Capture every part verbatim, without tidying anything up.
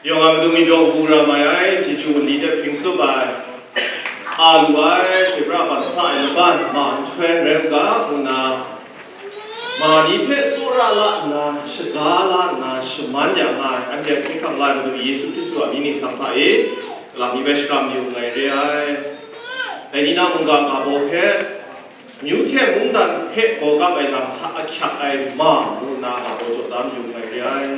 Yawng a Madu myit yawng hku ra mai ai, chyeju wunli hte hpring tsup ai, a lu ai, hte pra ban sa ai laban ma nhtoi rai u ga, ngu nna, ma ni hpe tsawra la nna, shaga la nna, shaman ya nga ai, anhte a hpyi hkrang la ai Madu Yesu Hkristu a mying ningsang hta e, lam mi bai shakram yu nngai re ai. Dai ni na mungga ga baw hpe, amyu hte mungdan hpe gaw gap ai lam hta ahkyak ai ma, ngu nna ga baw jaw da mayu nngai re ai.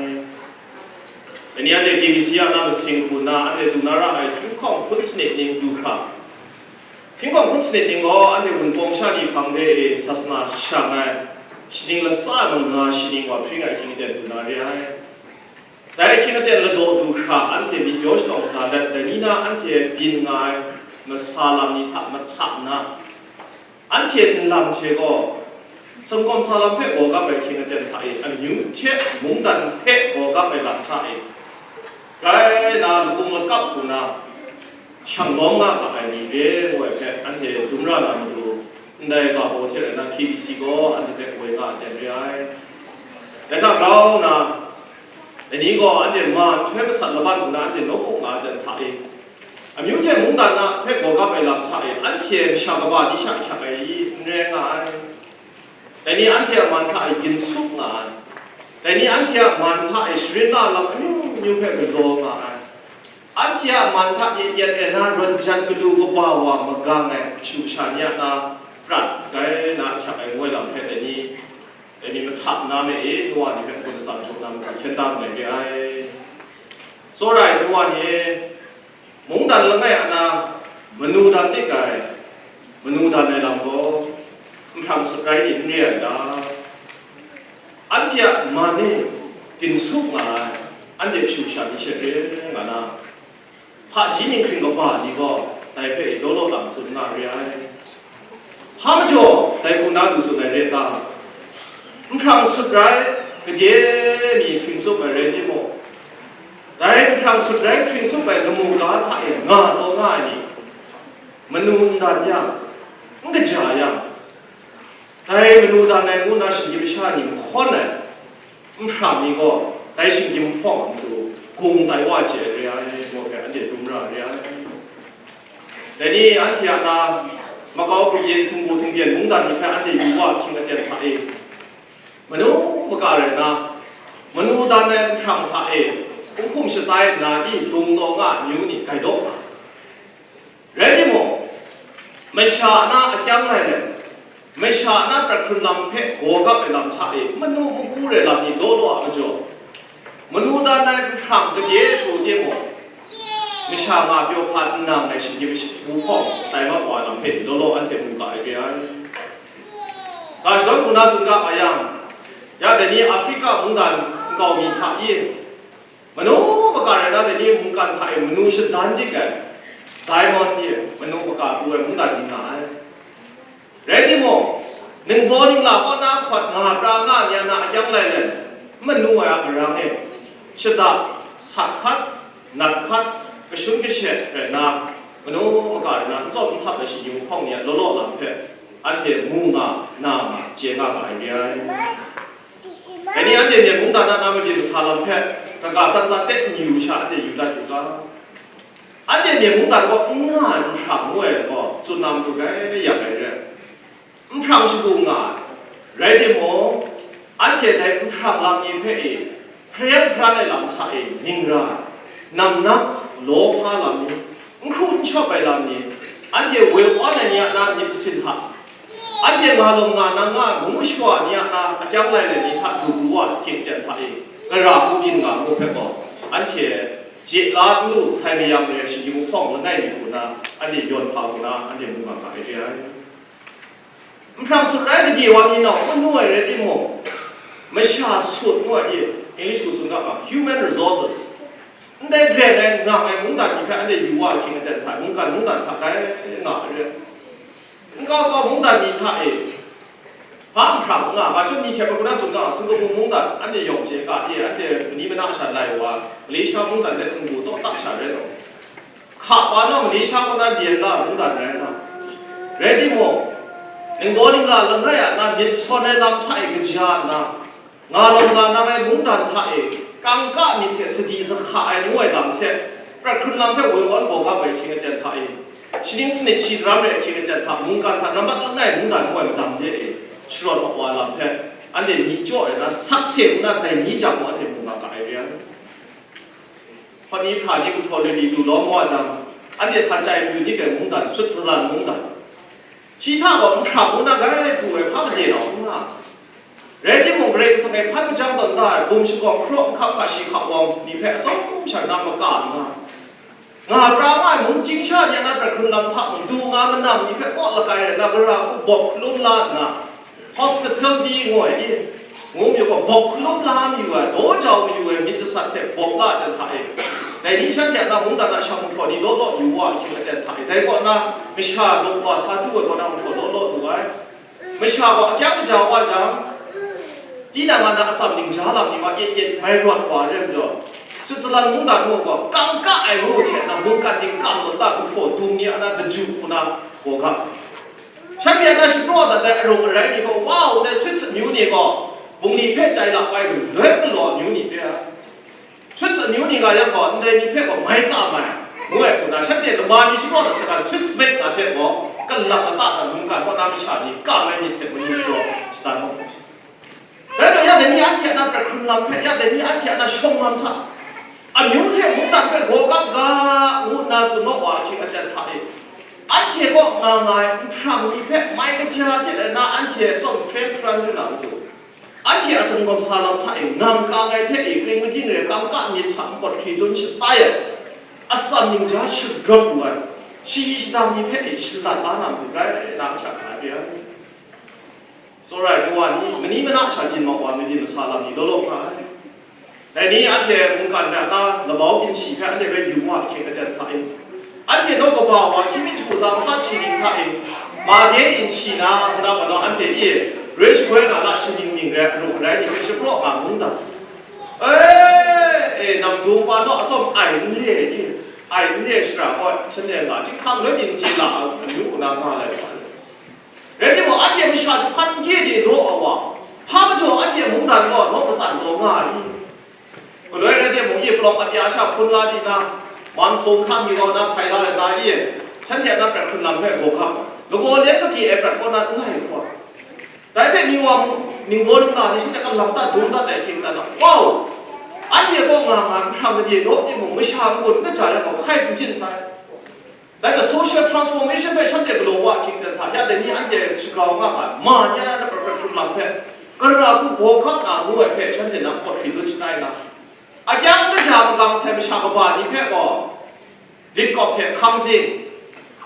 Dai ni anhte K B C a na masing hku nna anhte du na ra ai hkying hkawng hpun sanit ning du hkra. Hkying hkawng hpun sanit ning gaw anhte Wunpawng sha ni hpang de e sasana shang ai, shaning latsa ai manga shaning wa hpring ai hkying aten du na re ai. Dai hkying aten ladaw du hkra anhte myit yaw shanawng sa let, dai ni na anhte byin nga ai masa lam ni hta mahtak nna, anhte nlam hte gaw, sumgawm sa lam hpe gaw gap ai hkying aten hta e, amyu hte mungdan hpe gaw gap ai lam hta e, grai na lakung lakap hku na, shang lawm nga ga ai ni re ngu ai hpe, anhte dum ra na matu, ndai ga baw hte rai na, K B C gaw anhte hpe woi nga ai aten re ai. Dai hta grau nna, dai ni gaw anhte ma nhtoi masat laban hku na, anhte nawku nga ai aten hta e, amyu hte mungdan na hpe gaw gap ai lam hta e, anhte masha kaba ni sha ahkyak ai i, n rai nga ai. Dai ni anhte a man hta e ginsup nga ai. Dai ni anhte a man hta e sharin la lam amyu myu hpe galaw nga ai. Anhte a man hta e yet ai na rawn jan kadu kaba wa magang ai kashu kasha ni a na prat gai na ahkyak ai ngu ai lam hpe dai ni, dai ni mahtak na me e, nu wa ni hpe hpun atsam jaw na matu hkyen da nngai re ai. Tsawra ai nu wa ni e, mungdan langai a na manu dan dik ai, manu dan ai lam gaw, nhprang sut rai ni n re ai ta? Anhte a man e ginsup nga ai, anhte kashu kasha ni she re nga na, hpaji ninghkring kaba ni gaw dai hpe law law lam tsun nga re ai. Hpa majaw dai hku na lu tsun ai re ta? Nhprang sut rai gade mi hpring tsup ai rai timung, dai nhprang sut rai hpring tsup ai lamu ga hta e nga taw nga ai ni, manu n dan yang, n kaja yang, dai manu dan ai ngu na shinggyim masha ni mahkawn ai nhprang ni gaw, dai shinggyim hpawng a matu gung tai wa chye ai re ai, ngu hpe anhte dum ra re ai. Dai ni anhte a na makau grup yin htingbu htingbyen mungdan ni hpe anhte yu wa ahkying aten hta e, manu maka rai nna, manu dan ai nhprang hta e, kunghkum shatai nna di dung taw nga ai amyu ni gai daw nga ai. Rai timung, masha na akyang lai let, masha na prat hkrun lam hpe gaw gap ai lam hta e, manu magu rai lam ni law law a majaw, manu dan ai nhprang gade pru timung, masha nga pyaw hpa n nang ai shinggyim shagu hpawng tai mat wa ai lam hpe law law anhte mu ga ai re ai. Ga shadawn hku na tsun ga ma yang, ya dai ni Afrika mungdan nkau mi hta i, manu maka rai na, dai ni mungkan hta e manu shadan dik ai, diamond i, manu maka pru ai mungdan ni nga ai. Rai timung, ningbaw ningla kaw na hkawt nga pra nga ni a na akyang lai let, n manu ai a marang e, shada, sat hkat, nat hkat, kashun kashet rai nna, manu maka rai na, n tsawp n htap ai shinggyim hpawng ni a law law lam hpe, anhte mu nga, na nga, chye nga ga ai re ai. Dai ni anhte Myen mungdan a na mabyin masa lam hpe, kaga san san de n yu sha, anhte yu dat yu ga. Anhte Myen mungdan gaw n nga ai nhprang ngu ai gaw, tsun na matu gai yak ai re. Nhprang shagu nga ai, rai timung, anhte dai nhprang lam ni hpe e, hpareng hparan ai lam hta e ning ra ai, namnak, lawhpa lam ni, n hkru n shawp ai lam ni, anhte woi awn ai ni a na myit masin hta, anhte nga lawm nga nang nga ai mung masha ni a na akyang lai let ni hta du pru wa ahkying aten hta e, gara hku byin nga ngu hpe gaw, anhte je la n lu sai mayam re ai shinggyim hpawng langai mi hku na, anhte yawn hpa hku na, anhte mu nga ga ai re ai. Nhprang sut rai gade wa ni nau n nu ai rai timung, masha sut ngu ai e, English hku tsun ga ma, human resources. Ndai grai ai nga ai mungdan ni hpe anhte yu wa ahkying aten hta, mungkan mungdan hta gai nga ai re. N kau kau mungdan ni hta e, hpa nhprang n nga, ga shawng ni hkyep ai hku na tsun ga, Singapore mungdan, anhte yawng chye ga e, anhte mani mana sha lai wa, Malaysia mungdan de htingbu taw tap sha rai law. Hka wa naw Malaysia kaw na lyen la mungdan rai nga, rai timung, ningbaw ningla langai a na myit sawn ai lam hta e kaja nna, nga lawm nga nang ai mungdan hta e, Kangka myit hte sadi sahka ai ngu ai lam hte, prat hkrun lam hpe woi awn bawgap ai hkying aten hta e, shaning sanit shi daram re ai hkying aten hta, mungkan hta nambat langai mungdan ngu ai madan de e, sharawt mak wa lam hpe, anhte ni chyaw ai na, sakse nna dai ni jang mung anhte mu nga ga ai re ai. Hpawt ni hpra ni gumhpraw loi mi lu lawm wa jang, anhte san chye ai myu dik ai mungdan, Switzerland mungdan, shi hta gaw nhprang ngu na gai pru ai hpa made rau n nga. Rai timung, Karai Kasang e hpan majang tawn da ai bum shagawng hkraw nhkap hka shi hka wawng ni hpe atsawm sha na maka nna, nga pra nga ai mungchying sha ni a na prat hkrun lam hta mung du nga manam ni hpe kaw lakai rai na, gara hku bawk hkalum la nna, hospitality ngu ai ni, ngu mayu gaw, bawk hkalum la mayu ai, daw jau mayu ai myit jasat hte bawk la ai hta e, dai ni shanhte a na mungdan a shang hpraw ni law law yu wa ai hkying aten hta e, dai kaw na masha lawk wa sa du ai kaw na mung gaw law law lu ai. Masha gaw akyang kaja wa jang, tinang a na atsam ningja lam ni ma yet yet mai rawt wa re majaw, Switzerland mungdan mung gaw kangka ai ngu hte na mungkan ning kam tawn ta gumhpraw dum ni a na daju hku na gaw ga. Shanhte a na shapraw dat ai arung arai ni gaw, wa u, ndai Swiss amyu ni gaw bungli hpe chye lap ai lu, loi galaw amyu ni hpe a, Swiss amyu ni nga yang gaw, ndai ni hpe gaw mai kam ai, ngu ai hku na, shanhte lama mi shapraw dat sagan, Swiss made nga hte gaw, kalap kata dat mungkan kaw na masha ni kam ai myit hte manu jaw shadan gaw. Rai nna, ya dai ni anhte a na prat hkrun lam hpe, ya dai ni anhte a na shawng lam hta, amyu hte mungdan hpe gaw kap ga, ngu nna tsun naw wa ahkying aten hta e, anhte kaw nga nga ai nhprang ni hpe mai kaja hte na anhte tsawm hkren hkran yu na matu, anhte a sumgawm sa lam hta e ngang kang ai hte e, kring madin re kangka myit hta npawt hkri dun shatai ai, atsam ningja sharawt lu ai, shayi shadang ni hpe e shalat la na matu rai nna ahkyak hkra re ai. Tsawra ai kawa ni, mani mana sha byin mak wa, mabyin masa lam ni law law nga ai. Dai ni anhte mungkan hpe a na, labau ginhti hpe anhte bai yu wa ahkying aten hta e, anhte naw kaba wa hkying mi jahku sa matsat shi ning hta e, ma de inchi na, ngu na gaw, anhte e, roi shagoi nga na, shaning ning rai, aru arai ni hpe shapraw nga ngu ndai. E, e, namdung pa naw atsawm ai n re ai, ai n re ai shara gaw, shanhte nga, chyinghkang loi mi n chye la ai, amyu hku na nga lai wa. Rai timung, anhte masha jahpan ye de law ai wa, hpa majaw anhte mungdan gaw naw matsan taw nga ai i? Galoi rai timung, ye palawng apya sha hpun la di na, man hkawng hkam mi gaw na hpai la ai na i? Shanhte a na prat hkrun lam hpe gaw hkam, lagaw leng kabye ai prat kaw na n lai hkawt. Dai hpe mi wa mung, ningbaw ningla ni shanhte kalang ta dum dat ai hkying dan na, wau! Anhte kaw nga nga nhprang gade naw timung, masha n-gun n kaja yang gaw hkai n byin sai. Dai hta social transformation hpe shanhte galaw wa ahkying dan hta, ya dai ni anhte shagau nga ai, ma ni a na prat hkrun lam hpe, gara hku gaw hkap na ngu ai hpe shanhte na pawt hkri dun shatai na, akyang kaja magang sai masha kaba ni hpe gaw, lit kawp hte hkang zing,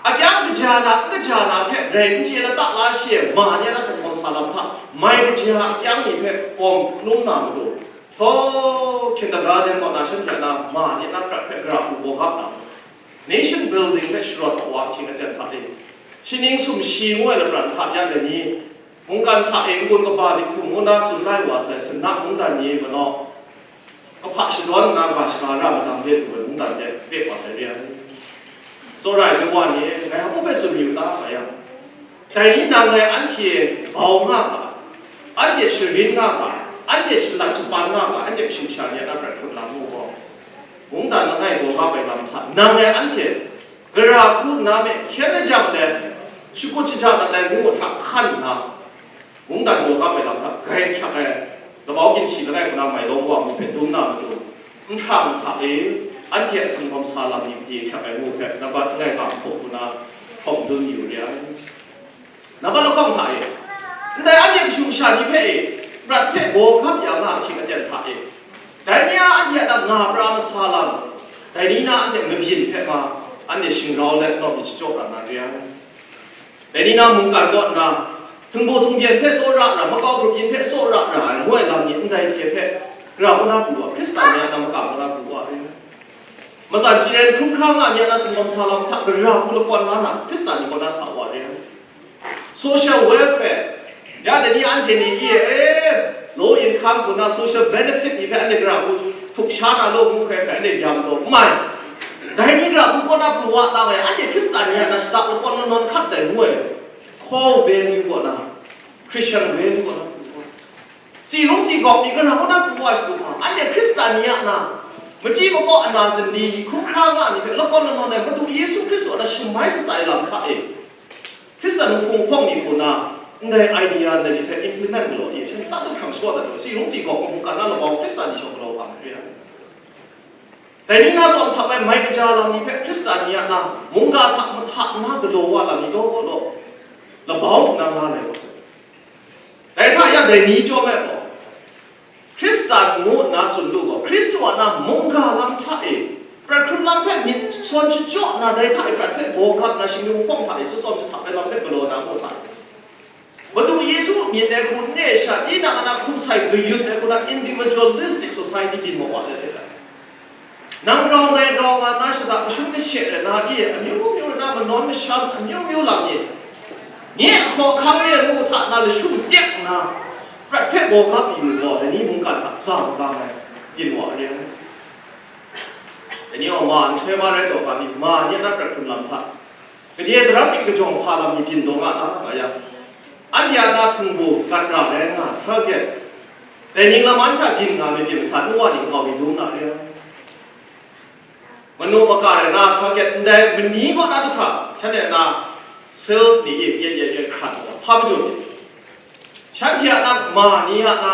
akyang kaja na, n kaja na hpe rai n chye na ta la shi ai, ma ni a na sumgaw sa lam hta, mai kaja akyang ni hpe gawm hkalum na matu, htaw kindergarten kaw na shanhte a na ma ni a na prat hpe gara hku gaw hkap na, nation building hpe sharawt wa ahkying aten hta e, shaning sumshi ngu ai lapran hta ya dai ni, mungkan hta e n-gun kaba dik htum ngu na tsun lai wa sai, Sanna mungdan ni galaw, kahpa shadawn nna ga shaga ra madang de lu ai mungdan de pek wa sai re ai. Tsawra ai nu wa ni, ngai hpa hpe tsun mayu ta, nga yang, dai ni nang ngai anhte bau nga ga, anhte sharin nga ga, anhte shalat shapan nga ga, anhte kashu kasha ni a na prat hkrun lam mu gaw, mungdan langai gaw nga ai lam hta, nang ngai anhte gara hku nna me hkyen lajang let, shakut shaja dat ai ngu hta hkan nna, mungdan gaw kap ai lam hta grai hkyak ai, labau ginhti langai kaw na mai lawm wa mu hpe dum na matu, nhprang hta e, anhte a sumgaw sa lam ni made hkyak ai ngu hpe, nambat langai ga hpaw hku na hkawm dun yu re ai. Nambat lahkawng hta e, ndai anhte kashu kasha ni hpe e, prat hpe gaw gap ya nga ahkying aten hta e, dai ni a anhte a na nga pra masa lam, dai ni na anhte mabyin hpe ma, anhte shingrau let nawng myit shachyaw prat na re ai. Dai ni na mungkan kaw nna, htingbu htingbyen hpe tsawra ra, makau grup yin hpe tsawra ra ai ngu ai lam ni ndai hte hpe, gara kaw na pru wa, Hkristan ni a na makam kaw na pru wa ai. Matsan chye ai hkrum hkra nga ni a na singawm sa lam hta gara hku lakawn la na, Hkristan ni kaw na sa wa ai. Social welfare, ya dai ni anhte ni e, e, low income kaw na social benefit ni hpe anhte gara hku htuk sha na law ngu hkrai hkrai anhte ya majaw n mai. Dai ni gara hku kaw na pru wa ta ai, anhte Hkristan ni a na shada lakawn nawn nawn hkat dai ngu ai, core value kaw na, Christian value kaw na pru wa. Si rung si gawk ni, karai kaw na pru wa shadu hpa, anhte Hkristan ni a na, machyi makaw ana zindi ni, hkrum hkra nga ni hpe lakawn lanawn ai Madu Yesu Hkristu a na shamai shatsai lam hta e, Hkristan hpung hpawng ni hku na, ndai idea ndai ni hpe implement galaw di, shanhte tut hkrang shapraw dat ai, si rung si gawk ni mungkan na labau Hkristan ni shawng galaw hpa hkri ai. Dai ni na tsawm htap ai mai kaja lam ni hpe Hkristan ni a na mungga hta mahta nna galaw wa lam ni law law, labau hku na nga ai gaw, dai hta ya dai ni chyawm ai gaw, Hkristan ngu nna tsun lu gaw, Hkristu a na mungga lam hta e, prat hkrun lam hpe myit sawn shachyaw nna, dai hta e prat hpe bawgap nna, shingnu hpawng hta e shatsawm shahtap ai lam hpe galaw na ngu hta e, Madu Yesu myit ai hku n re ai sha, tinang a na hkum sai kayut ai hku na individualistic society byin maw wa let ai hta e, nang grau ngai grau nga nna shada kashun kashe rai na, i amyu myu rai na manawn masham amyu myu lam ni, nye a hkawhkam re ai ngu hta na lashum tek nna, prat hpe bawgap yu gaw, dai ni mungkan hta za magam ai byin wa re ai. Dai ni gaw ma nhtoi ma rai taw ga mi, ma ni a na prat hkrun lam hta, gade daram hkrit kajawng hpa lam ni byin taw nga ta, nga yang, anhte a na htingbu gat ra rai nga, target, dai ning laman sha byin nga myit pyi masat, nwa ning kau mi dum na re ai. Manu maka rai na, target ndai mani kaw na du hkra, shanhte a na sales ni e, yen yen yen hkrat, hpa majaw myit. Shanhte a na ma ni a na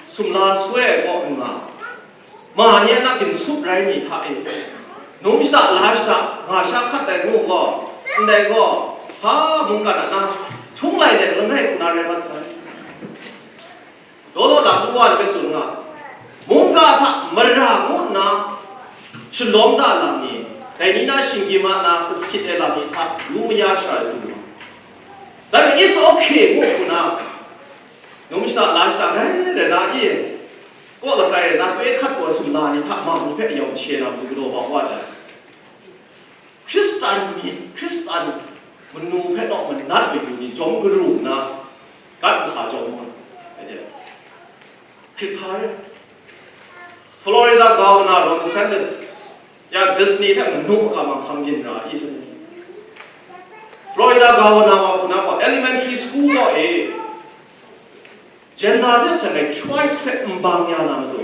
sumla soi ai kaw n nga, ma ni a na ginsup rai mi hta e, num shada la shada nga sha hkat ai ngu gaw, ndai gaw, hpa mungkan a na htung lai de langai hku na rai mat sai. Law law na ngu wa ni hpe tsun nga, mungga hta mara ngu nna shalawm da lam ni, dai ni na shinggyim a na kasit ai lam ni hta lu maya shara ai du nga, dai hpe it's okay ngu hku na, num shada la shada rai rai na, i kaw lakai rai na, pye hkat kaw sumla ni hta ma ni hpe yawng hte na matu galaw bang wa jang, Hkristan myit, Hkristan manu hpe naw manat mayu ni jawm garu nna, gat nsa jawm nga ai de, hkrit hpa re. Florida Governor Ron DeSantis, ya Disney hte manu maka manghkang byin ra i, chun ni, Florida Governor wa hku na gaw, elementary school kaw e, gender hte seng ai choice hpe n bang ya na matu,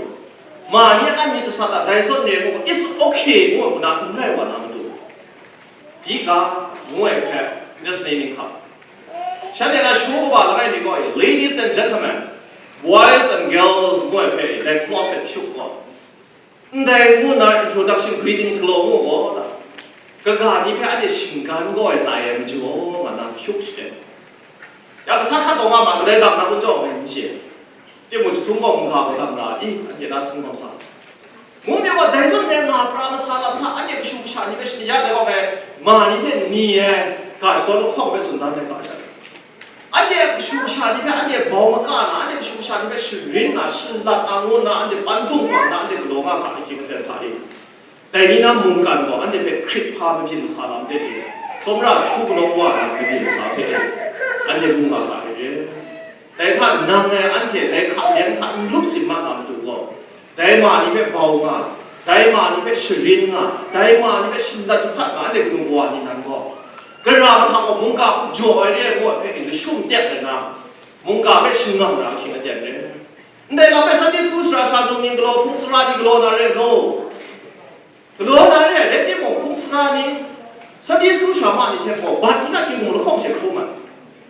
ma ni a myit sat a dai zawn re ai gaw, it's okay ngu ai hku na n rai wa na matu, Dika ngu ai hpe Disney ninghkap, shanhte na shu kaba langai mi gaw, ladies and gentlemen, boys and girls ngu ai hpe dai hkawm hpe hpyuk gaw, ndai ngu nna introduction greetings galaw ngu gaw, kaga ni hpe anhte shinggan gaw ai tai ai majaw nga na hpyuk shaten. Ya, kasa hta taw nga ma, kadai dang na kun jaw ai n chye. Timung jahtum gaw mungga gaw dam ra i, anhte na sanggam sa. Ngu mi gaw, dai zawn re nga pra masa lam hta, anhte kashu kasha ni hpe shani ya ai gaw, ma ni hte ni ai ga shadawn lahkawng hpe tsun dan ai ga sha. Anhte kashu kasha ni hpe anhte bau maka na, anhte kashu kasha ni hpe sharin na, shalat na, ngu nna anhte pan dung hkam na, anhte galaw nga ga ai hkying aten hta e, dai ni na mungkan gaw anhte hpe hkrit hpa mabyin masa lam hte e, tsawmra htu kanawn wa na mabyin masa hte e, anhte mu nga ga ai re. Dai hta nang e anhte dai hka leng hta n lup sin mat na matu gaw, dai ma ni hpe bau nga, dai ma ni hpe sharin nga, dai ma ni hpe shalat jahpat nga, anhte kanu kawa ni nan gaw, gara mahta gaw mungga hku jaw ai re ai ngu ai hpe lashum tek ai na, mungga hpe shingam ra ahkying aten re. Ndai lam hpe Sunday school sara sara num ning galaw, hpung sara ni galaw na re ai law, galaw na re ai, rai timung, hpung sara ni, Sunday school sara ma ni hte gaw, bat n dat hkying mung lahkawng she hkrum ai.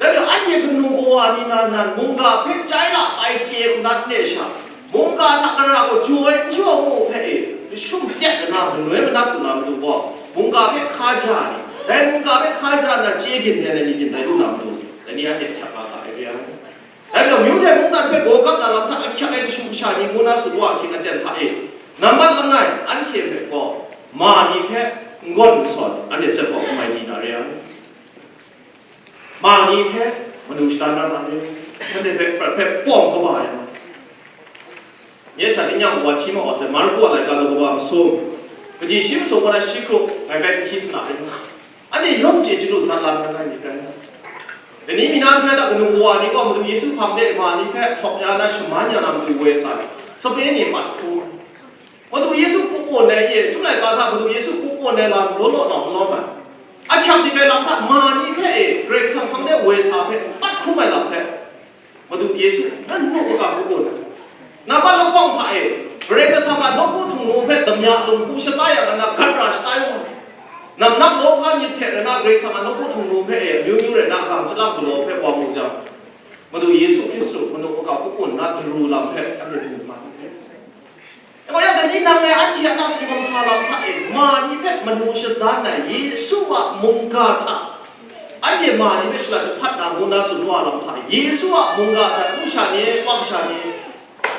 Dai majaw, anhte kanu kawa ni nan nan, mungga hpe chyai la ai chye hku na n re sha, mungga hta gara gaw jaw ai n jaw ai ngu hpe e, lashum tek nna, manoi manat lu na matu gaw, mungga hpe hkaja ai ni, dai mungga hpe hkaja nna chye gin len ai ni byin tai lu na matu, dai ni anhte ahkyak nga ga ai re ai. Dai majaw, myu hte mungdan hpe gaw gap na lam hta ahkyak ai kashu kasha ni ngu na tsun wa ahkying aten hta e, nambat langai, anhte hpe gaw ma ni hpe n gawn n sawn, anhte zawn gaw n mai di na re ai. Ma ni hpe manu shadan na na re, shanhte hpe prat hpe pawng kaba ai ma. Nye hta ning yang wa hti ma wa sai, Marku a laika daw kaba masum, kaji shi masum wa na shi hkru ngai bai n hti sa na re. Anhte yawng chye chyalu zat lam rai nga myit rai. Dai ni mi na nhtoi hta kanu kawa ni gaw Madu Yesu hpang de ma ni hpe htawk ya na shaman ya na matu woi sa ai, sape ni pat hku. Madu Yesu hku kawn ai e, Chyum laika hta Madu Yesu hku kawn ai lam law law nau malawm ai. Ahkyak dik ai lam hta ma ni hpe e, Karai Kasang hpang de woi sa hpe pat hkrum ai lam hpe, Madu Yesu, nan nu kaga hku un. Nambat lahkawng hta e, Karai Kasang a nawku htingnu hpe damya lungpu shata yang na gat ra shatai wa. Namnak lawhpa myit hte rana Karai Kasang a nawku htingnu hpe e, amyu myu rai na, gang chyalak galaw hpe wa mu jang, Madu Yesu Hkristu, manu kaga hku un na daru lam hpe, anhte mu hpa hte. Dai yang, dai ni nang e anhte a na singwang sa lam hta e, ma ni hpe manu shadan ai Yesu a mungga hta, anhte ma ni hpe shala jahpat na ngu na tsun wa lam hta e, Yesu a mungga hta, lusha ni, wangsha ni,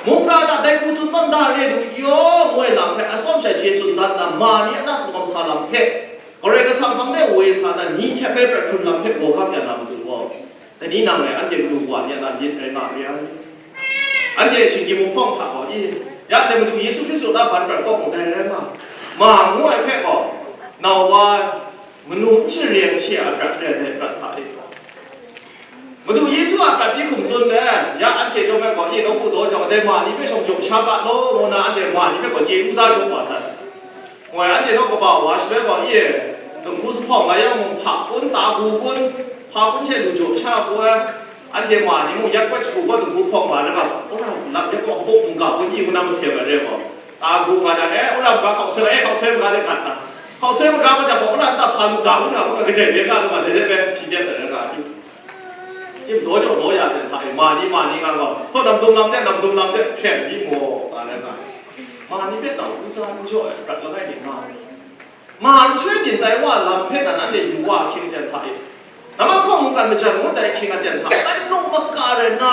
mungga hta dai hku tsun tawn da re lu, yawng woi lam hpe atsawm sha hte tsun dat na, ma ni a na singwang sa lam hpe, Karai Kasang hpang de woi sa na, ni hte bai prat hkrun lam hpe gawgap ya na matu gaw, dai ni nang e anhte matu wa ni a na myit rai nga re ai. Anhte shinggyim wuhpawng hta gaw, i, ya dai Madu Yesu Hkristu na ban prat kaw mung dai rai nga, ma ngu ai hpe gaw, nau wa manu n share she a prat re ai dai prat hta e. Madu Yesu a prat byi hkum tsun le, ya anhte chyawm ai gaw, i, nawku daw jang, dai ma ni hpe shawng jaw sha ga law, ngu na anhte ma ni hpe gaw chye n za jaw wa sai. Ngai, anhte naw kaba wa shaloi gaw, i, dinghku zuphpawng nga yang mung, hpa kun, ta gu kun, hpa kun hte lu jaw sha poi, anhte ma ni mung, yat kawt shagu gaw dinghku hpawng nga rai nga, wora lam yat gaw hpawng mungga kun, i, ngu na masem ai re gaw, ta gu nga jang, e, wora maga hkau soi, e, hkau soi maga de gat na, hkau soi maga gaw jang gaw, wora nta hpa lu da kun nga, kun nga kajai re nga lu nga, dai de bai, shi myit ai rai nga, i. Tim daw jaw daw ya ten hta e, ma ni, ma ni nga gaw, hkaw nam dum lam de, nam dum lam de, hpyen di maw, nga rai nga. Ma ni hpe tau n sa n jaw ai, prat langai mi nga ai. Ma nhtoi byin tai wa lam hpe nan anhte yu wa ahkying ten hta e. Nambat lahkawng mungkan majan ngut ai ahkying aten hta, kanu maka rai nna,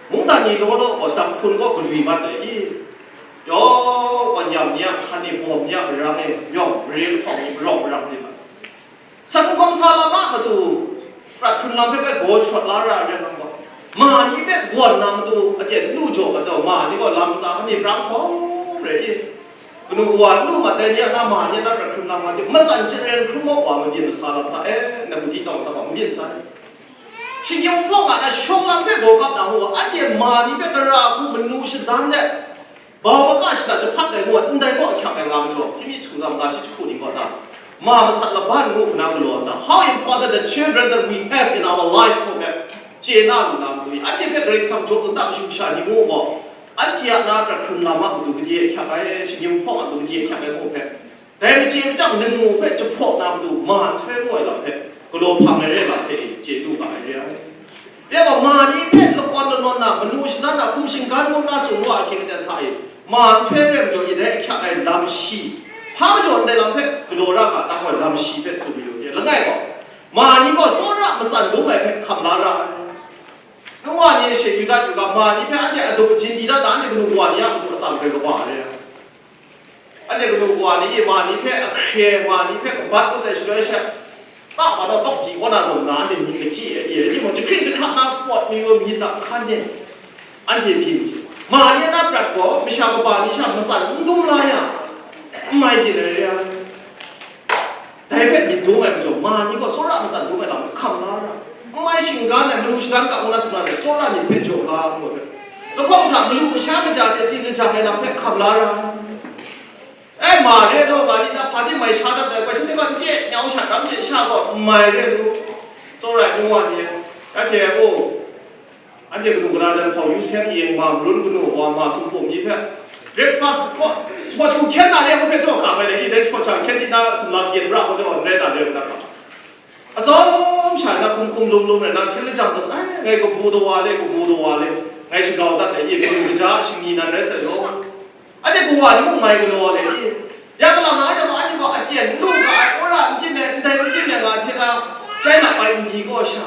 mungdan ni law law gaw dap hkun gaw galwi mat ai i? Yawng, wan yam ni a hkan e, bawm ni a marang e, yawng, mare kahtawng ni, marawng marang ni hta. San n gawm sa lam a matu, prat hkrun lam hpe bai gaw shawt la ra ai rai nna gaw, ma ni hpe gawn na matu, aten n lu jaw mat gaw, ma ni gaw lam ntsa hkani brang hkawm rai i? Kanu kawa n lu mat ai ni a na, ma ni a na prat hkrun lam nga di, matsan chyen hkrung maw wa mabyin masa lam hta e, na gudi tawng hta gaw mabyin sai. Shinggyim hpawng a na shawng lam hpe gaw kap na mu ga, anhte ma ni hpe gara hku manu shadan let, bau maka shada jahpat ai ngu ai, ndai gaw ahkyak ai nga majaw, hkying mi hku zam ga shi jahku ni kaw na, ma masat laban ngu hku na galaw nna, how important the children that we have in our life hpe chye na lu na matu i, anhte hpe Karai Kasang jaw kata kashu kasha ni ngu gaw, anhte a na prat hkrun lam a matu gade ahkyak ai, shinggyim hpawng a matu gade ahkyak ai ngu hpe, dai machye machyang ningmu hpe jahpaw na matu ma nhtoi ngu ai lam hpe, galaw hpang ai rai lam hpe e chye lu ga ai re ai. Rai gaw, ma ni hpe lakawn lanawn na, manu shadan na, hkum shinggan ngu na tsun wa ahkying aten hta e, ma nhtoi rai majaw, i dai ahkyak ai lam shi, hpa majaw ndai lam hpe galaw ra ga, nang gaw lam shi hpe tsun mayu re. Langai gaw, ma ni gaw tsawra matsan dum ai hpe hkam la ra ai. Nu wa ni she yu dat yu ga, ma ni hpe anhte adup ajin di dat na, anhte kanu wa ni a matu atsam hpe kaba re ai. Anhte kanu wa ni, ma ni hpe ahkye, ma ni hpe kabat kau ai shaloi she, ta wa na tawk di kaw na zawn na, anhte myit kachyi e, e, timung, jahkring jahkra na pawt mayu myit a hkan e, anhte byin hte, ma ni a na prat gaw, masha kaba ni sha matsan n dum la yang, n mai byin ai re ai. Dai hpe myit dum ai majaw, ma ni gaw tsawra matsan dum ai lam hkam la ra, n mai shinggan ai, manu shadan kap ngu na tsun na, tsawra myit hpe jaw la ngu ai hpe, lahkawng hta malu masha kaja hte tsin lajang ai lam hpe hkam la ra. E, ma re law, ga ni na hpa di mai sha dat ai, gaw, shanhte gaw n pye nyau sha, ram hte sha gaw n mai re lu, tsawra ai nu wa ni, ya hte, o, anhte kanu kana jan hpau yu seng yin, ma marun kanu wa, ma sumpu ni hpe breakfast gaw, jahpaw jahku hkyen na re, ngu hpe jaw ga mai le, i dai jahpaw jahku hkyen di na, sumla kyen ra gaw jaw n rai na re, ngu na ga. Atsawm sha na hkum hkum lum lum rai na, hkyen lajang gaw, ai, ngai kabu dawa le, kabu dawa le, ngai shagau dat ai, i, kabu kaja shingni nan rai sai law. Anhte kawa ni mung mai galaw le i? Ya galam na, ya gaw, anhte gaw aten lu ga ai, wora n byin ai, ndai n byin ai nga hte na, jai lap ai n di gaw sha,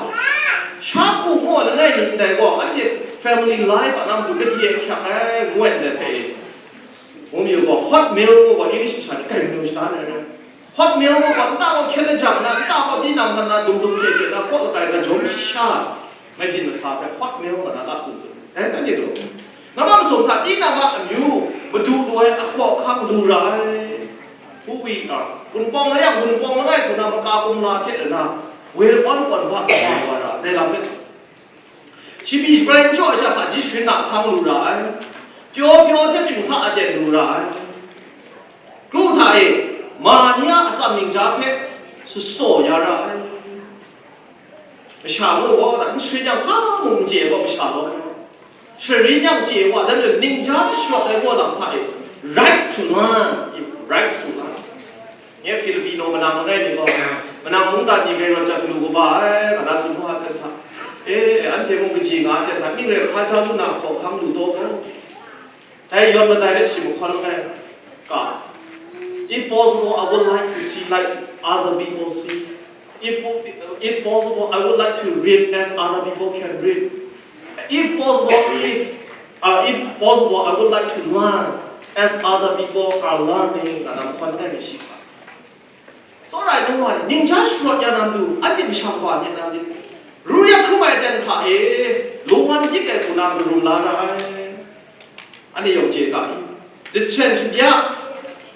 sha hku maw langai mi ndai gaw, anhte family life a na matu gade ahkyak ai, ngu ai ndai hpe i? Ngu mayu gaw, hot meal ngu gaw, English masha ni kai manu shada ai rai. Hot meal ngu gaw, nta gaw hkyen lajang na, nta gaw tinang hkan na, dum dum hkye hkye na, kaw lakai na, jawm sha, mai byin masa hpe hot meal nga na, la tsun tsun. Dai, anhte gaw, nambat masum hta, tinang a amyu, madu lu ai, ahkaw ahkang lu ra ai. Who we are. Wunpawng rai yang, wunpawng langai hku na, maka kumla hte rana, we awn kawn hpa wa wa ra, dai lam hpe tsun. Shabi shabrai n jaw ai sha hpaji sharin a hkang lu ra ai, pyaw pyaw hte hpring sa aten lu ra ai, kru hta e, ma ni a atsam ning ja hpe sutsaw ya ra ai. Masha gaw, gaw, n sharin yang hpa mung n chye gaw, masha gaw. Sharin yang chye wa, dan le ningja sharawt ai gaw lam hta e, rights to learn, rights to learn. Nye Filipino manang langai mi gaw, manang mungdan ni gai rawt jang lu kaba ai, nga na tsun wa ai hta. E, anhte mung kaji nga ai hta, ning rai hka ja lu na hkawhkam lu taw gaw. Dai yawn madai let shi mahkawn langai ka. If possible, I would like to see like other people see. If, if possible, I would like to read as other people can read. If possible, if, uh, if possible, I would like to learn as other people are learning. Nga na mahkawn langai mi shi hka. Tsawra ai nu wa ni, ningja sharawt ya na matu, anhte masha kaba ni na myit? Ru ya hkrum ai aten hta e, lungwan dik ai hku na marum la ra ai. Anhte yawng chye ga i? Jahten shabya,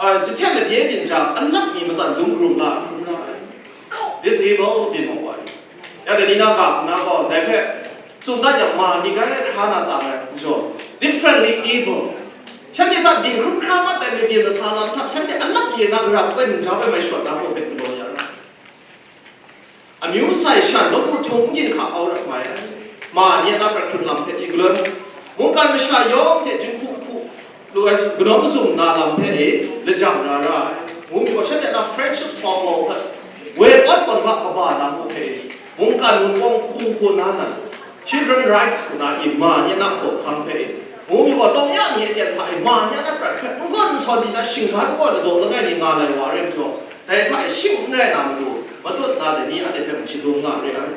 a, jahten ladye byin jang, alak mi matsan dum hkrum la, hkrum la ai. Disable byin mat wa i? Ya dai ni na ga hku na gaw, dai hpe, tsun dat yang ma ni gai hkra na tsang ai, majaw, differently able. Shanhte hta byin hkrum hkra mat ai mabyin masa lam hta, shanhte alak ye na gara hpe ningja bai mai shawt na gaw hpe galaw ya ra. Amyu sai shan, nawku htung n ginhka kau ra mai ai. Ma ni a na prat hkrun lam hpe i galoi, mungkan masha yawng hte jinghku hku lu ai, kanawn mazum na lam hpe e lajang ra ra ai. Ngu mi gaw, shanhte na friendship circle hpe, woi kawn kawn hpa kaba na hku hpe e, mungkan wunpawng hku hku na na, children rights hku na i ma ni a na hkawhkam hpe e, ngu mi gaw, tawng ya mi aten hta e ma ni a na prat hpe n gawn n sawn di na, shinggan gaw ladaw langai ni nga lai wa rai majaw, dai hta e shing n rai na matu, matut na dai ni anhte hpe mung shadum nga re ai.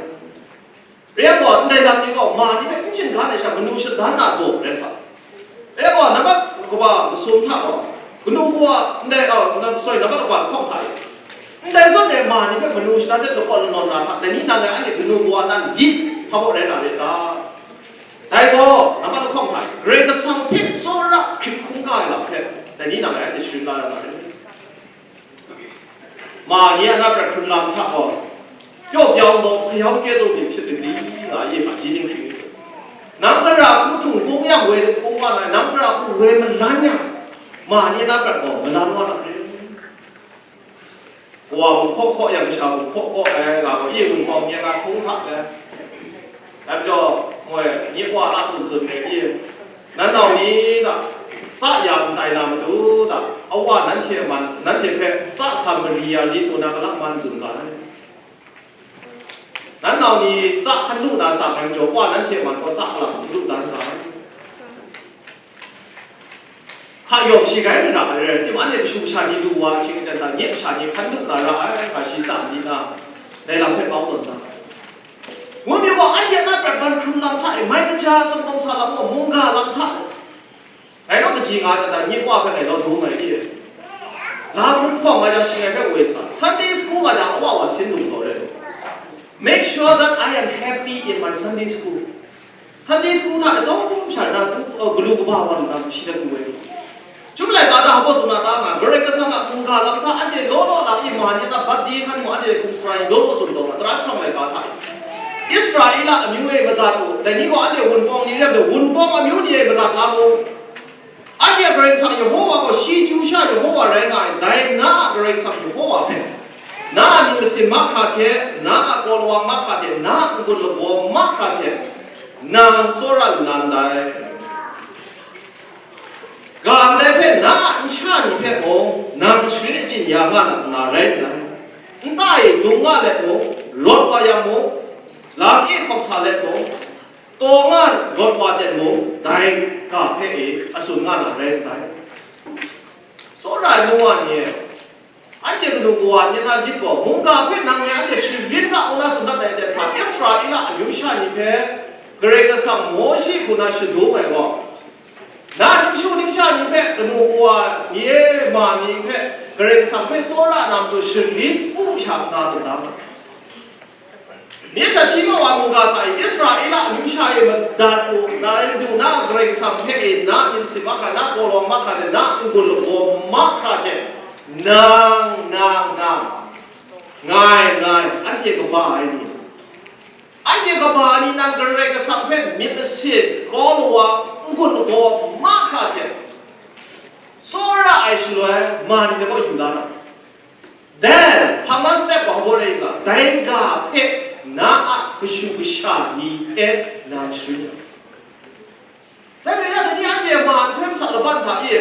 Re ai gaw, ndai lam ni gaw, ma ni hpe n shinggan ai sha, kanu shadan na daw rai sa. Re ai gaw, nambat kaba masum hta gaw, kanu kawa, ndai, uh, sorry, nambat kaba lahkawng hta e, ndai zawn e ma ni hpe kanu shadan hte lakawn lanawn na hta, dai ni nang e anhte kanu kawa nan lit hpa baw rai na re ta? Dai gaw, nambat lahkawng hta e, Karai Kasang hpe tsawra hkrit hkungga ai lam hpe, dai ni nang e anhte sharin la na re. Ma ni a na prat hkrun lam hta gaw, pyaw pyau law, hkayau kye daw byin hpyit dagri nga ye, hpaji ninghkring ni tsun. Nang gara hku htung bung yang woi dapu wa na, nang gara hku woi malan yang, ma ni a na prat gaw malan wa na re. Kawa mung hkaw hkaw yang, kasha mung hkaw hkaw ai, nga gaw, ye mung hkaw myen nga hkung hta ai. Dai majaw, moi, nye Wa a tsun tsun ai, i, nan nau ni hta, tsa ya n tai na matu hta, awa nanhte a man, nanhte hpe tsa sa mari ya lit ngu na, kalak man tsun ga ai. Nan nau ni tsa hkan lu na sa ai majaw, Wa nanhte a man gaw tsa kalang lu dan ga ai. Hka yawng shi gai n ra ai rai timung, anhte kashu kasha ni lu wa ahkying aten hta, nye kasha ni hkan lup na ra ai, ga shi tsa n di na, dai lam hpe kau tawn na. Ngu mi gaw, anhte a na prat ban hkrung lam hta e, mai kaja sumtawng sa lam gaw, mungga lam hta e, ngai naw kaji nga ai hta, nye Wa hpe ngai naw dum ai i? La hkrung hpawng nga yang, shi ngai hpe woi sa, Sunday school nga yang, awa wa sin dum taw rai. Make sure that I am happy in my Sunday school. Sunday school hta atsawm sha na tu, uh, galu kaba wa lu na, shi dan tu ai. Chyum laika hta hpaw tsun na ta nga, Karai Kasang a hkungga lam hta anhte law law lam i ma ni hta bat di hkan mung, anhte hkum sara ni law law tsun taw nga, tara chyawm laika hta e. Israela amyu e madat u, dai ni gaw anhte wunpawng ni rai nme, wunpawng amyu ni e madat la mu. Anhte a Karai Kasang Yehowa gaw shi chyu sha Yehowa rai nga ai, dai na a Karai Kasang Yehowa hpe, na a myit masin mahkra hte, na a kraw lawang mahkra hte, na a n-gun lagaw mahkra hte, nang tsawra lu na ndai. Ga ndai hpe na a nsha ni hpe mung, nang sharin achyin ya nga na rai ndai. Nta e dung nga let mung, rawt wa yang mung, lam e hkawk sa let mung, taw nga rawt wa ten mung, dai ga hpe e a tsun nga na rai ndai. Tsawra ai nu wa ni e, anhte kanu kawa ni na lit gaw, mungga hpe nang ngai anhte sharin ga u na tsun dat ai hte hpa, Israela amyu sha ni hpe Karai Kasang Mawshe hku na shadum ai gaw, na ningshu ningsha ni hpe, kanu kawa ni e, ma ni hpe, Karai Kasang hpe tsawra na matu sharin u sha nna tawn da mu. Mye hta hti mat wa mungga hta e, Israela amyu sha e madat u, na e du na Karai Kasang hpe e, na myit masin mahkra, na kraw lawang mahkra hte, na n-gun lagaw mahkra hte, nang, nang, nang, ngai, ngai, anhte kaba ai ni, anhte kaba ai ni nan Karai Kasang hpe myit masin, kraw lawang, n-gun lagaw mahkra hte, tsawra ai shaloi, ma ni hte gaw yu la na. Then, hpang na step wa hpaw rai nga, dai ga hpe Na a kashu kasha ni hpe nang sharin ai. Dai rai yang, dai ni anhte a ma nhtoi masak laban hta e,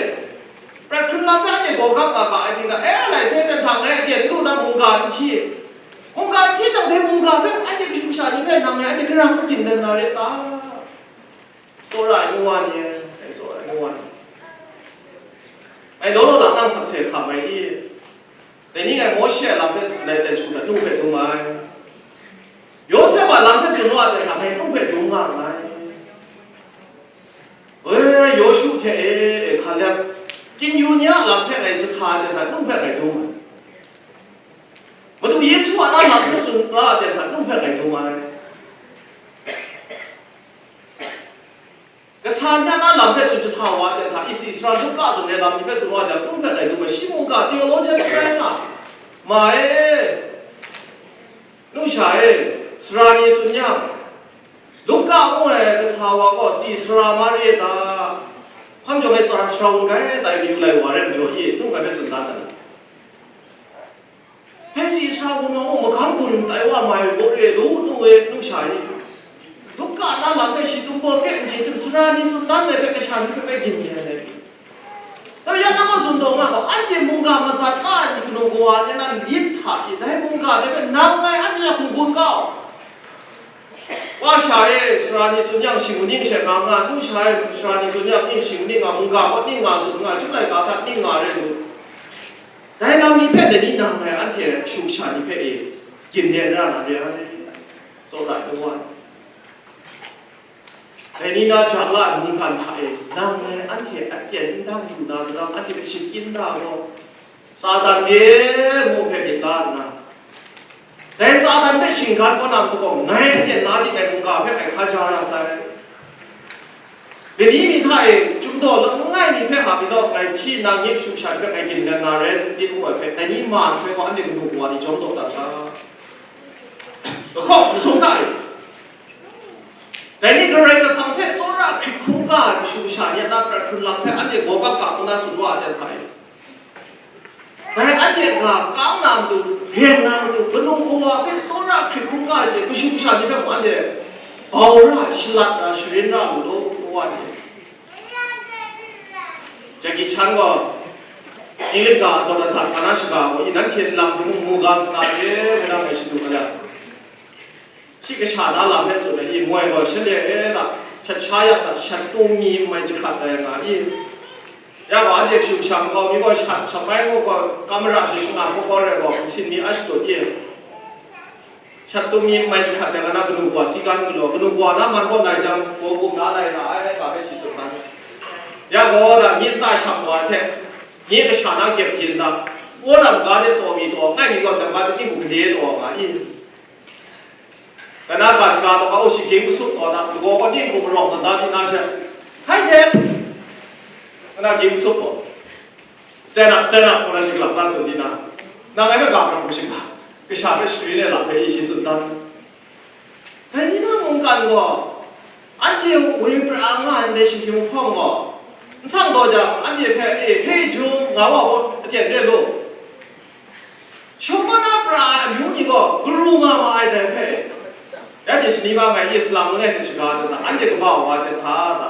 prat hkrun lam hpe anhte gawgap nga ga ai ting hta, e, lai sai ten hta ngai aten lu na mungga n hti. Mungga n hti jang, dai mungga hpe anhte kashu kasha ni hpe nang ngai anhte gara hku byin dan na rai ta? Tsawra ai nu wa ni, e, tsawra ai nu wa ni. Ngai law law lang nang sakse hkam ai i? Dai ni ngai Mawshe a lam hpe tsun ai ten shung dat nu hpe dum ai. Yawsep a lam hpe tsun wa ai ten hta ngai nu hpe dum nga nngai. E, Yawshu hte e, e, Hkalep, Kinyu ni a lam hpe ngai jahka ai ten hta nu hpe ngai dum ai. Madu Yesu a na lam hpe tsun wa ai ten hta nu hpe ngai dum ai. Kasa ni a na lam hpe tsun jahta wa ai ten hta, isi sara Luka zawn ai lam ni hpe tsun wa ai ten hta, nu hpe ngai dum ai, shi mungga theologian n rai nga, ma e, nu sha e, sara ni tsun yang, Luka ngu ai kasa wa gaw si sara ma re ta? Hpa majaw ngai sara sara wun gai tai mayu lai wa rai majaw, i nu ngai hpe tsun da ta? Hpe si sara wun wa mung, magam gun tai wa mai law re lu, nu e, nu sha e. Luka na lam hpe shi tum baw kre n chye tim, sara ni tsun dan ai hpe kasha ni hpe bai gin re ai. Dai yang na ma tsun taw nga gaw, anhte mungga madat la ai ni kanu kawa ni na lit hta i, dai mungga dai hpe nang ngai anhte a hkum gun kau. Wa sha e, sara ni tsun yang shing ning she nga nga, nu sha e, sara ni tsun yang ning shing ning nga, mungga gaw ning nga tsun nga, chyum laika hta ning nga re lu. Dai lam ni hpe dai ni nang ngai anhte shu sha ni hpe e, gin de n ra na re ai, tsawra ai wa. Dai ni na ja la ai mungkan hta e, nang ngai anhte aten n dang lu na, nang anhte hpe shingkyin da gaw, Satan re ngu hpe myit la nna, dai Satan hpe shinggan kaw na matu gaw, ngai aten la di ai mungga hpe ngai hkaja ra sai. Lani mi hta e, chyum daw langai mi hpe a pyi law, ngai hti nna nye kashu kasha hpe ngai gin dat na rai, tsun di mu ai hpe, dai ni ma nhtoi gaw anhte kanu kawa ni jawm taw dat ga. Lahkawng masum hta e, dai ni Karai Kasang hpe tsawra hkrit hkungga ai kashu kasha ni a na prat hkrun lam hpe anhte gawgap ga ngu na tsun wa ai hta e, dai anhte ga kang na matu, ren na matu, kanu kawa hpe tsawra hkrit hkungga ai hte kashu kasha ni hpe mung anhte bau ra, shalat ra, sharin ra mu law, ngu wa ni. Jackie Chan gaw, English ga Donald Trump, Anna Shiga gaw, i nanhte nlang hpung mu ga sa na re, ngu na ngai shadu ga yang, shi kasha na lam hpe tsun ai, i moi gaw, shanhte e da, shat sha yang da, shat tum mi n mai jahkrat ai nga i? Ya gaw, anhte kashu kasha makau mi gaw, shat, shat bai gaw, gaw, kamara shi shang na gaw, gaw rai gaw, nsin mi a shadut i? Shat tum mi n mai jahkrat ai nga na kanu kawa si gan galaw, kanu kawa na man kaw lai jang, gaw gum na lai ra ai, rai nga hpe shi tsun dan. Ya gaw, da, nye nta shang wa hte, nye kasha na gyep htin da, Wolam ga de taw mi taw, ngai mi gaw dam ga de ning hku gade taw nga i? Dai na ga shaga taw, o shi ging masup taw na, lagaw kaw ning hku marawng taw da di na she, hai hte, na ging masup taw. Stand up, stand up, ngu na shi kalap na tsun di na, nang ngai hpe ga prat hku shing ga, kasha hpe sharin ai lam hpe i shi tsun dan. Dai ni na mungkan gaw, anhte woi pra nga ai ndai shinggyim hpawng gaw, n sang taw jang, anhte hpe, e, hei jung, nga wa gaw, aten re lu. Shawng na pra ai amyu ni gaw, garu nga ma ai dai hpe, ya hte shani ba ngai Islam langai hte shaga dan na, anhte kaba wa ai hta sa.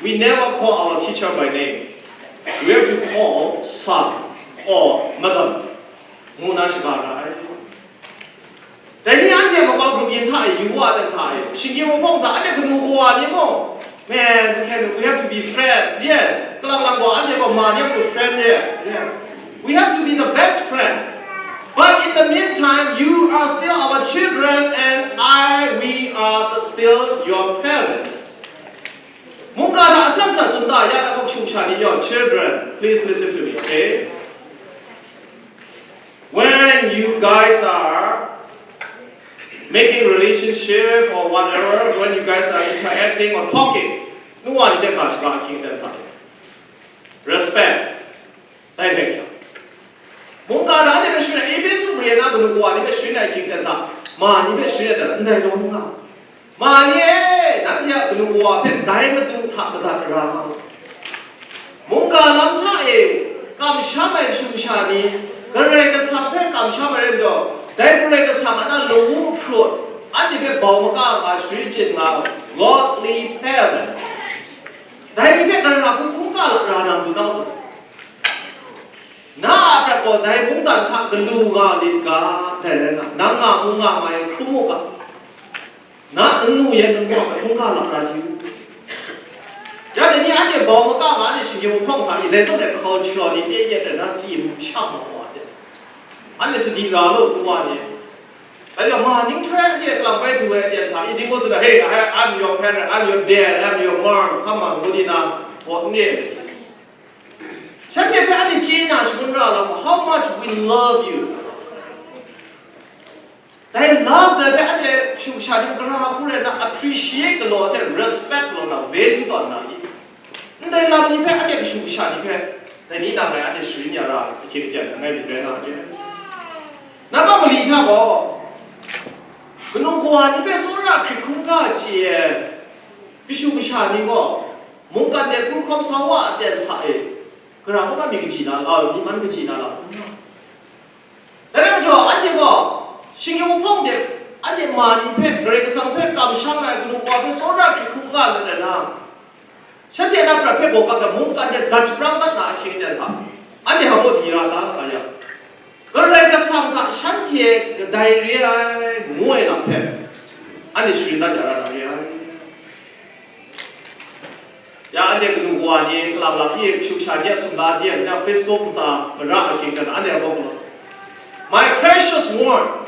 We never call our teacher by name. We have to call sir or madam, ngu na shaga ra ai. Dai ni anhte makau grup yin hta e, yu wa dan hta e, shinggyim hpawng hta, anhte kanu kawa ni mung, man, we have to be friend, yeah. Kalang lang gaw, anhte gaw ma ni a matu friend, yeah, yeah. We have to be the best friend. But in the meantime, you are still our children, and I, we are the, still your parents. Mungga hta asan sa tsun ta, ya na gaw kashu kasha ni, your children, please listen to me, okay? When you guys are making relationship or whatever, when you guys are interacting or talking, nu wa ni hte ga shaga ahkying ten hta, respect. Dai hpe hkyang, mungga hta anhte hpe sharin ai, Ehpesu mare na kanu kawa ni hpe sharin ai ahkying ten hta, ma ni hpe sharin ai ten hta, ndai law n nga. Ma ni e, nanhte a kanu kawa hpe dai Madu hta madat ara nga mu. Mungga lam hta e kamsham ai kashu kasha ni, Karai Kasang hpe kamsham ai rai majaw, dai Karai Kasang a na lawu hprawt, Anhte hpe bau maka nga, sharin chyen nga, godly parents. Dai ni hpe gara hkungga lara na matu nang tsun. Na a prat gaw dai mungdan hta galu nga lit ga, dai rai na, nang nga mu nga mai hkrum u ga. Na nnu yan nnu hkungga lara di u. Ya dai ni anhte bau maka nga, anhte shinggyim hpawng hta i, dai zawn ai culture ni e yet ai na si shang ma wa de. Anhte sadi ra lo, ngu wa ni. Dai yawng ma, ninghtoi anhte kalang bai du ai aten hta i, ding gaw tsun ai, "Hey, I, I'm your parent, I'm your dad, I'm your mom, come on," ngu di na, gaw n re ai. Shanhte hpe anhte chye na shangun ra lam, how much we love you. Dai love dai hpe anhte kashu kasha ni gara hku rai na, appreciate galaw hte, respect galaw na, value tawn na i? Ndai lam ni hpe anhte kashu kasha ni hpe, dai ni nang ngai anhte sharin ya ra, ahkying aten langai mi rai nga ai. Nang a mali hta gaw, kanu kawa ni hpe tsawra hkrit hkungga chye ai kashu kasha ni gaw, mungkan de pru hkawm sa wa aten hta e, gara hkawm mi kaji na lau, mi man kaji na lau. Dai rai majaw, anhte gaw, shinggyim hpawng de, anhte ma ni hpe, Karai Kasang hpe kamsham ai kanu kawa hpe tsawra hkrit hkungga let ai na, shanhte na prat hpe gaw kap jang, mungkan de dat shaprang dat na ahkying aten hta, anhte hpa mung di ra ta, nga yang, Karai Kasang hta shanhte kadai re ai, ngu ai lam hpe, anhte sharin dat ya ra na re ai. Ya, anhte kanu kawa ni, kalang lam e, kashu kasha ni a sumla de, anhte a Facebook ntsa mara ahkying hta, anhte a bawng gaw, "My precious one,"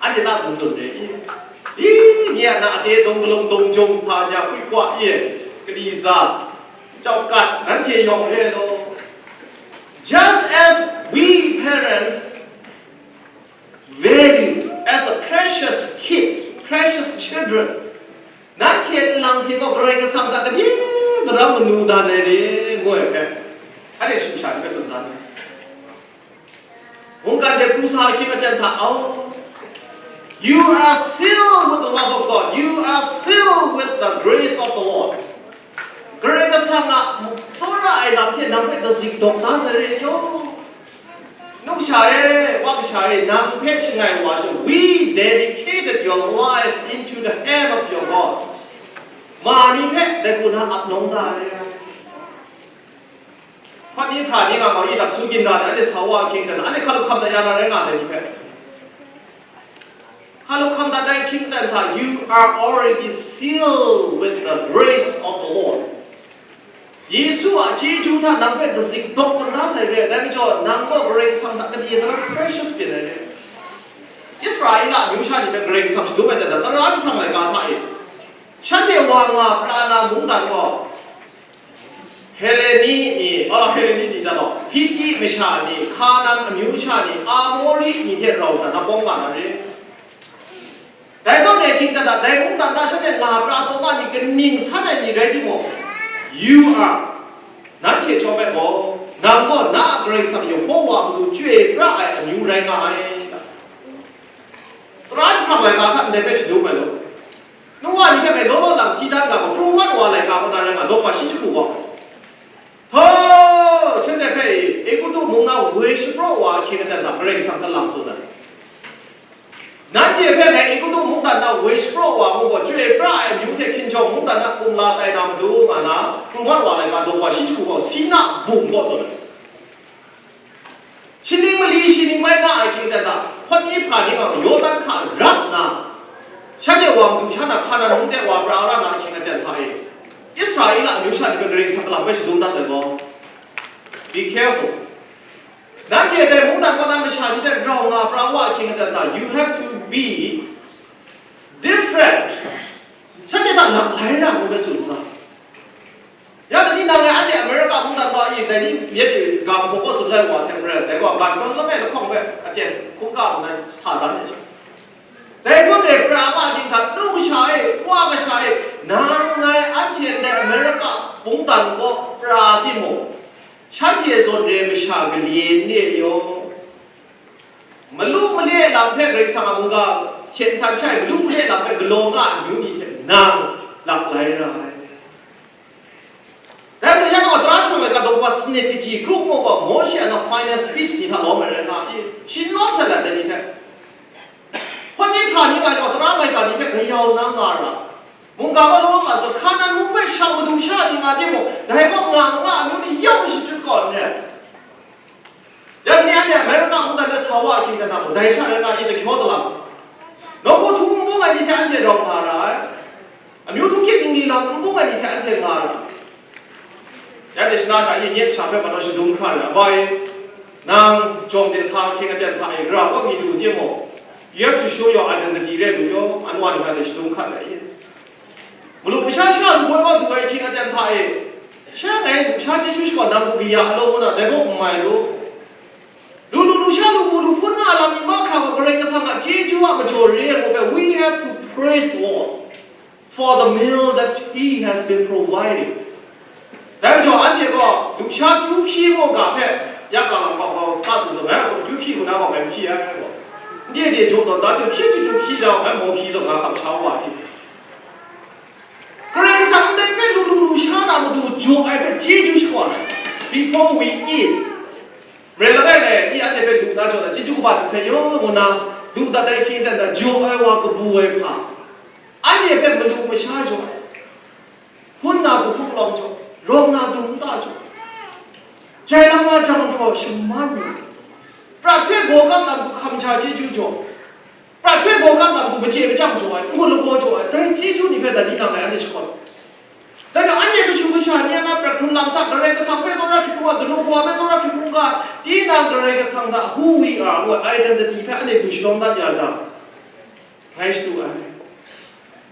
anhte na tsun tsun de i? I, nye a na ate dawng galawng dawng jawng hpa ni a hkwi kwa e, kadi za, chau kat, nanhte yawng re law. Just as we parents value as a precious kids, precious children, nanhte nlang hte gaw Karai Kasang hta kade daram manu dan ai re, ngu ai hpe, anhte shu sha ni hpe tsun dan ai. Mungkan de pru sa ahkying aten hta, au, you are sealed with the love of God, you are sealed with the grace of the Lord. Karai Kasang a tsawra ai lam hte nang hpe dazik dawk da sai re, yaw. Nu kasha e, wa kasha e, nang hpe shangai wa she, we dedicated your life into the hand of your God. Ma ni hpe dai hku na ap nawng da ai. Hpawt ni hpra ni nga gaw, i dak su ginra ni anhte sa wa ahkying aten, anhte hkalup hkam dat ya na rai nga ai ni hpe. Hkalup hkam dat ai ahkying aten hta, you are already sealed with the grace of the Lord. Yesu a chyeju hta nang hpe dazik dawk dat da sai re ai, dai majaw nang gaw Karai Kasang hta kade daram precious byin ai re. Israela amyu sha ni hpe Karai Kasang shadum ai dan, tara jahprang laika hta e, shanhte wa nga pra na mungdan gaw, Heleni ni, oh, Heleni ni dan gaw, Hiti masha ni, Hkanan amyu sha ni, Amori ni hte rau hkra na bawng nga na re. Dai zawn e, hkying aten hta, dai mungdan hta shanhte nga pra taw nga ni kaning san ai ni rai timung, you are, nanhte chyawm ai gaw, nang gaw na a Karai Kasang Yehowa matu chyoi pra ai amyu rai nga ai. Tara jahprang laika hta ndai hpe shadum ai law. Noa ni hpe law law lam hti dan ga gaw, pru mat wa laika kaw na rai nga, daw hpa shi jahku gaw, htaw, shanhte hpe Egutu mung na woi shapraw wa ahkying aten hta Karai Kasang hta lang tsun ai. Nanhte hpe ngai Egutu mungdan na woi shapraw wa mu gaw, chyoi pra ai amyu hte hkinjawng mungdan na kumla tai na matu nga na, pru mat wa laika daw hpa shi jahku gaw, Sina bung kaw tsun ai. Shaning mali shi ning mai nga ai hkying aten hta, hpawt ni hpra ni gaw Yawdan hka rap nna, shanhte wa madu sha na Hkanan mung de wa pra ra na ahkying aten hta e, Israela amyu sha ni hpe Karai Kasang galam bai shadum dat ai gaw, be careful. Nanhte dai mungdan kaw na masha ni hte rau nga pra wa ahkying aten hta, you have to be different. Shanhte hta lap lai ra ngu na tsun u ga. Ya dai ni nang ngai anhte America mungdan wa i, dai ni yet e ga hpaw kaw tsun lai wa hte maren, dai gaw ga shadawn langai lahkawng hpe aten hkungga nna sa dan ai she. Dai zawn e pra nga ahkying hta, nu kasha e, wa kasha e, nang ngai anhte ndai America mungdan kaw pra timung, shanhte zawn re masha gale n re yaw. Malu male lam hpe Karai Kasang a mungga hten htan shai, malu male lam hpe galaw nga ai amyu ni hte nang lap lai ra ai. Dai hte yang gaw, tara jahprang laika daw hpa sanit kaji kru ngu gaw, Mawshe a na final speech ni hta lawm ai rai nga i, shi n lawm sai dat ai ni hte. Hpawt ni hpra ni nga gaw, tara Ga gaw law nga saw, Hkanan mung hpe shang madu sha ni nga timung, dai kaw nga nga nga amyu ni yawng shachyut kaw n re. Ya ni anhte America mungdan de sa wa ahkying hta mung, dai sha rai nga i, dahkyaw dalam. Nawku htung n bung ai ni hte anhte rau nga ra ai. Amyu htung hkyit ningli lam n bung ai ni hte anhte nga ra ai. Ya de shana sha i, nye kasha hpe hpa shadum hkra ra ai. Bai, nang jawng de sa ahkying aten hta e, gara kaw mi lu timung, you have to show your identity, re lu yaw, anwa ni hta de shadum hkat ai. Malu masha sha sumwi wa du ai ahkying aten hta e, sha ngai lu sha chyeju shakawn dang du kaya a law ngu na, dai gaw n mai lu. Lu lu lu sha lu mu lu hpun nga a lam ni mahkra gaw Karai Kasang a chyeju a majaw re ai gaw hpe, we have to praise the Lord for the meal that He has been providing. Dai majaw, anhte gaw lu sha kyu hpyi gaw ga hpe, ya ga lam gaw, gaw, ga tsun zawn, eh, kyu hpyi gaw na gaw, ngai n hpyi ai gaw. Ndai de jaw tawn da, kyu hpyi chyeju hpyi da, ngai maw hpyi zawn, nga hkam sha wa ai. Karai Kasang ndai hpe lu lu lu sha na matu jaw ai hpe chyeju shakawn ai. Before we eat, mare langai ngai, i anhte hpe lu na jaw na, chyeju kaba ning sai yaw ngu na, lu dat ai hkying aten hta jaw ai wa kabu ai hpa, anhte hpe malu masha jaw ai. Hpun na kahkuk lawng jaw, rawng na dum nta jaw, jai lang na jang hpraw shaman ni, prat hpe gaw kap lam du hkam ja chyeju jaw, prat hpe gaw kap lam du machye machyang jaw ai, n-gun lagaw jaw ai, dai chyeju ni hpe dai ni nang ngai anhte shakawn. Dai majaw anhte kashu kasha ni a na prat hkrung lam hta Karai Kasang hpe tsawra hkrit hkungga, kanu kawa hpe tsawra hkrit hkungga, tinang Karai Kasang hta who we are, ngu ai identity hpe anhte du shalawm dat ya jang, ngai shadu ai.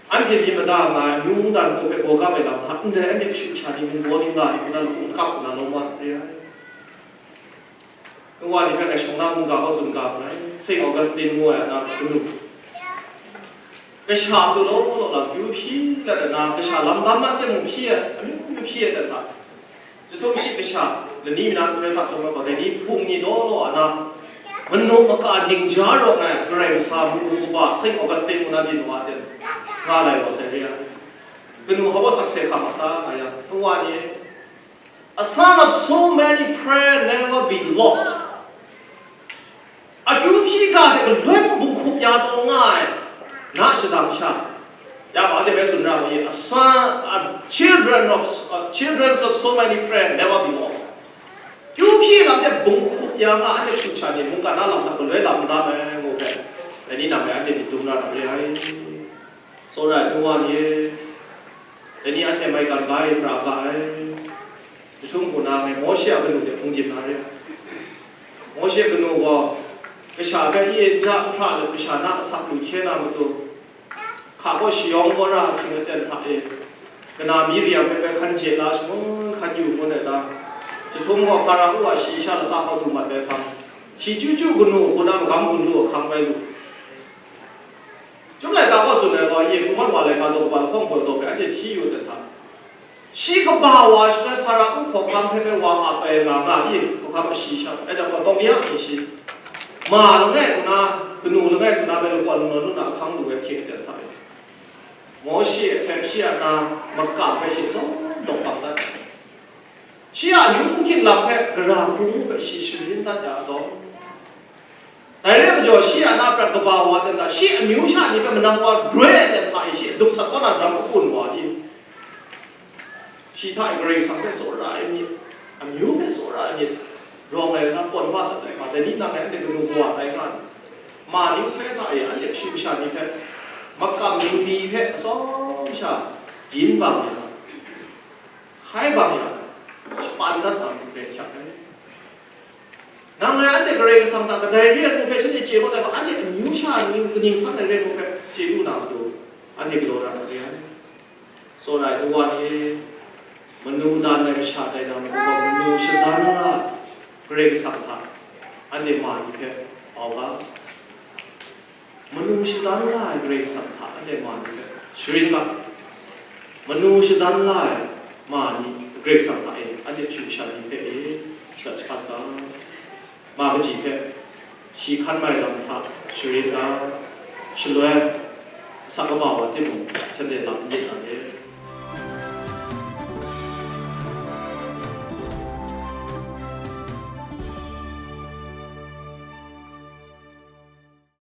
Anhte myit mada nga ai amyu mungdan hpe gaw kap ai lam hta, ndai anhte kashu kasha ni mungbaw ningla ni hpe na lahkung lakap nna lawm wa n re ai. Nwa ni hpe ngai shawng na mungga kaw tsun ga nngai, Saint Augustine ngu ai a na kanu. Kasha tu law law lam kyu hpyi dat ai na, kasha lam dam na timung hpyi ai, amyu myu hpyi ai dat hta. Jahtum shi kasha, lani mi na nhtoi hta chyawm ai gaw, dai ni hpung ni law law a na, manu maka ning ja rawng ai Karai Kasang mung kaba Saint Augustine ngu na byin wa ten, nga lai wa sai re ai. Kanu hpa baw sakse hkam a ta nga yang, nwa ni, "A son of so many prayer never be lost." Akyu hpyi ga hte galoi mung bunghkup ya taw nga ai, na shadang sha. Ya ma de bai tsun ra ai, a son, a children of, a children of so many prayer never be lost. Kyu hpyi lam de bunghkup ya nga, anhte kashu kasha ni mungkan na lam hta galoi lam n dam ai, ngu hpe, dai ni nang e anhte myit dum na ra re ai. Tsawra ai nu wa ni e, dai ni anhte maigan ga e pra ga ai. Jahtum hku na ngai Mawshe a kanu de hpung dim na re ai. Mawshe kanu gaw kasha hpe ye n ja hkra let, kasha na asak lu hkye na matu, hka kaw shayawng kaw ra ahkying aten hta e, kana Miriam hpe bai hkan je la shangun hkan yu ngun ai ta? Jahtum gaw Hpara-u a shayi sha lata kaw du mat ai hpang, shi chyu chyu kanu hku na magam gun lu ahkang bai lu. Chyum laika kaw tsun ai gaw, ye hpung mat wa laika daw kaba lahkawng gaw daw hpe anhte hti yu ai hta? Shi kaba wa shaloi Hpara-u hkawhkam hpe bai wa ap ai nga nga, ye hkawhkam a shayi sha, dai jang gaw, tawng ya mi shi, ma langai nna, kanu langai nna bai lakawn nawn lu na ahkang lu ai hkying aten hta e, Mawshe hpe shi a na makam hpe shi zawn dawk bang dat ai. Shi a amyu hpung hkying lam hpe gara hkrung hpe shi sharin dat ya ai gaw, dai re ai majaw, shi a na prat kaba wa ten hta, shi amyu sha ni hpe manang wa roi ai ten hta e, shi dup sat kau na daram kagun wa ni, shi hta e Karai Kasang hpe tsawra ai myit, amyu hpe tsawra ai myit rawng ai na pawn wa dat ai hpa, dai ni nang e anhte kanu kawa tai nga ai. Ma ni hpe hta e anhte kashu kasha ni hpe makam ni hpe atsawm sha yin bang ya, hkai bang ya, shapan dat na myit rai hkyak ai. Nang ngai anhte Karai Kasang hta kadai re ai hku hpe shanhte chye kau tai hpa, anhte amyu sha ni kaning san ai re ai hku hpe chye lu na matu, anhte galaw na ra re ai. Tsawra ai nu wa ni e, manu dan ai masha tai na matu gaw, manu shadan la ai Karai Kasang hta anhte ma ni hpe bau ga. Manu shadan la ai Karai Kasang hta anhte ma ni hpe sharin ga. Manu shadan la ai ma ni Karai Kasang hta e, anhte kashu kasha ni hpe e, sat shakat ga. Ma kaji hpe shi hkan mai lam hta sharin ga. Shaloi, asak kaba wa timung, shanhte lam n myit na re.